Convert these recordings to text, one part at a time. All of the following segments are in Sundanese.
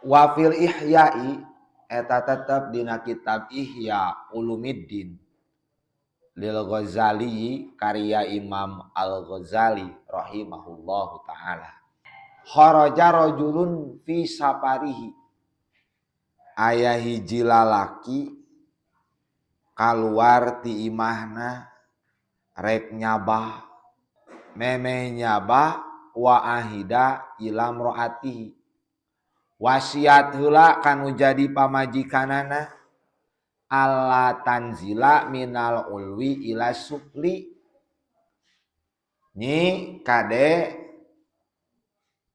Wa fil ihya'i eta tetep dina kitab Ihya Ulumuddin lil Ghazali karya Imam Al-Ghazali rahimahullahu taala. Kharaja rajulun fi safarihi, aya hiji lalaki kaluar ti imahna rek nyabah, memeh nyabah wa ahida ila mraatihi, wasiat heula kanu jadi pamajikanana alla tanzila minal ulwi ila sufli. Nyi kade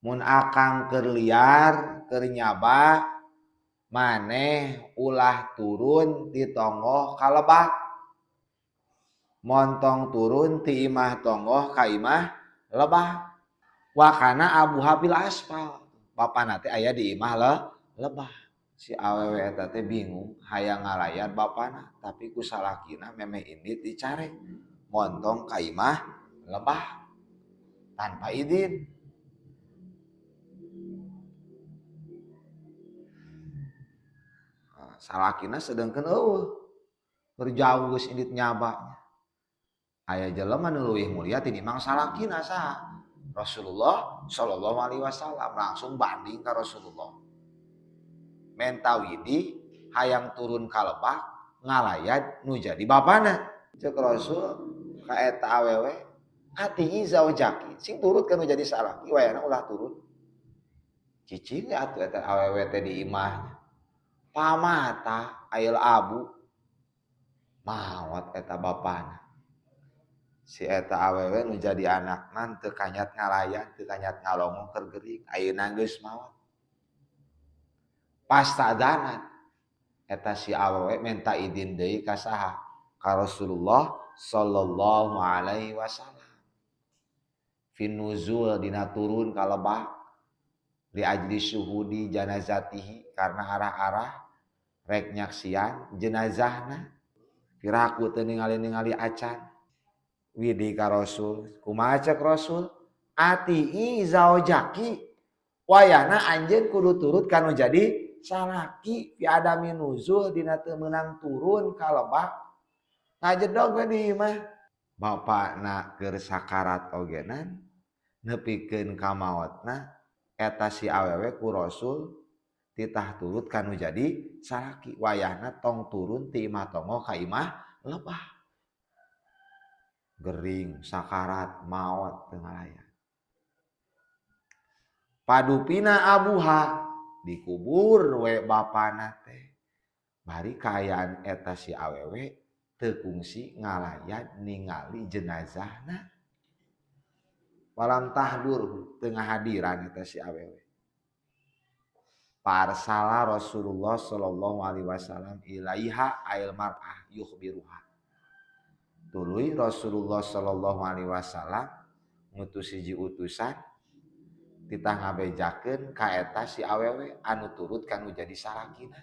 mun akang keur liar keur nyaba maneh ulah turun ti tonggoh ka lebak, montong turun ti imah tonggoh ka imah lebak. Wa kana abuha fil asfal, bapana teh aya di imah lebah. Si awewe eta teh bingung hayang ngalayan bapana tapi ku salakina memeh indit dicarek montong ka imah lebah tanpa izin. Nah, salakina sedengkeun eueuh keur jauh geus indit nyaba. Aya jelema nu leuwih mulia tinimbang salakina saha? Rasulullah sallallahu alaihi wasallam. Langsung banding ka Rasulullah. Menta widi hayang turun ka lebak ngalayat nu jadi bapana. Cek Rasul ka eta awewe atihi zaujaki, sing turut ka nu jadi salaki wayahna ulah turun. Cicing atuh eta awewe teh di imahnya. Pamata ail abu maot eta bapana. Si eta awewe nu jadi anakna teu kanyat ngalayan, teu kanyat ngalongong keur gering, ayeuna geus maot. Pastadzanat eta si awewe minta izin deui ka saha? Ka Rasulullah sallallahu alaihi wasallam. Fin nuzul dina turun ka lebak li ajli syuhudi janazatihi karena arah-arah rek nyaksian jenazahna. Piraku teu ningali-ningali acan. Widi ka Rasul, kumaha cek Rasul? Ati'i zaujaki, wayahna anjeun kudu turut kanu jadi salaki fi adami nuzul dina teu meunang turun ka lebak. Ngajedog we di imah. Bapakna keur sakarat ogenan nepikeun ka maotna eta si awewe ku Rasul titah turut kanu jadi salaki wayahna tong turun ti imah tonggoh ka imah lebah. Gering sakarat maot teu ngalayan. Padupina abuha dikubur we bapana teh. Bari kaayaan eta si awewe teu kungsi ngalayan ningali jenazahna. Walam tahdur teu ngahadiran eta si awewe. Parsala Rasulullah sallallahu alaihi wasallam ilaiha ail mar'ah yukhbiruha. Tuluy Rasulullah sallallahu alaihi wasallam ngutus hiji utusan titah ngabejakeun ka eta si awewe anu turut kanu jadi salakina.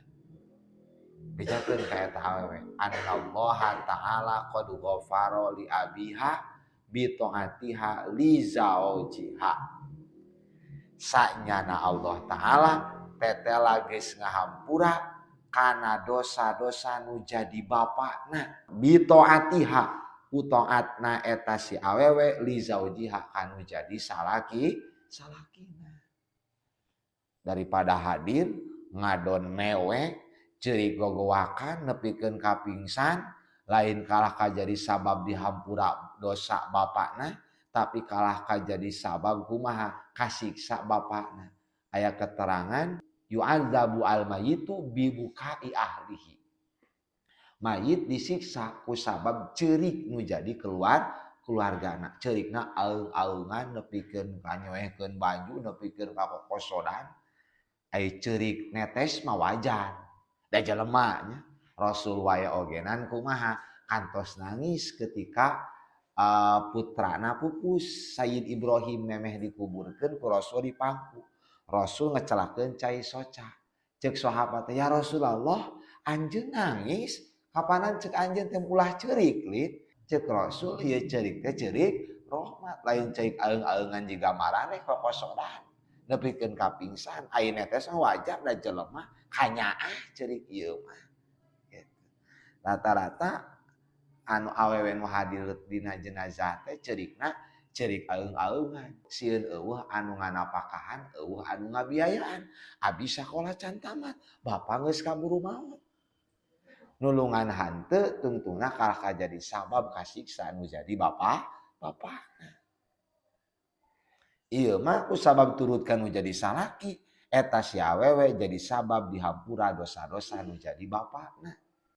Bejakeun ka eta awewe annallaha ta'ala qad ghafara li abiha bi ta'atiha li zaujiha. Sanyana Allah ta'ala tetela geus ngahampura kana dosa-dosa nu jadi bapakna bi ta'atiha ku taatna eta si awewe li zaujiha kanu jadi salaki salakina. Daripada hadir ngadon mewek ceurik gogowakan nepikeun ka pingsan lain kalah ka jadi sabab dihampura dosa bapakna tapi kalah ka jadi sabab kumaha kasiksa bapakna. Aya keterangan yu'adzabu al-mayitu bibukai ahlihi. Mayit disiksa ku sabab ceurik nu jadi keluargana. Ceurikna aung-aungan nepikeun ka nyoehkeun baju nepikeun ka kokosodan. Ai ceurik netes mah wajar. Da jelema nya Rasul wae ogenan kumaha kantos nangis ketika putrana pupus Sayyid Ibrahim memeh dikuburkeun ku Rasul di pangku. Rasul ngecelakeun cai soca. Cek sahabat teh, ya Rasulullah anjeun nangis kapanan cek anjeun teh ulah ceurik lit. Cek Rasul ieu ceurik teh ceurik rahmat lain ceurik aeung-aeungan jiga maraneh kokosodan. Nepikeun ka pingsan. Ari netes mah wajar da jelema kanyaah ceurik ieu mah. Gitu. Rata-rata anu awewe nu hadir dina jenazah teh ceurikna ceurik aeung-aeungan. Sieun euweuh anu nganapakahan, euweuh anu ngabiayaan. Abi sakola can tamat, bapa geus kaburu maot. Nulungan hanteu tungtungna kalah jadi sabab kasiksa nu jadi bapakna. Ieu mah ku sabab turut ka nu jadi salaki, eta si awewe jadi sabab dihampura dosa-dosa nu jadi bapakna.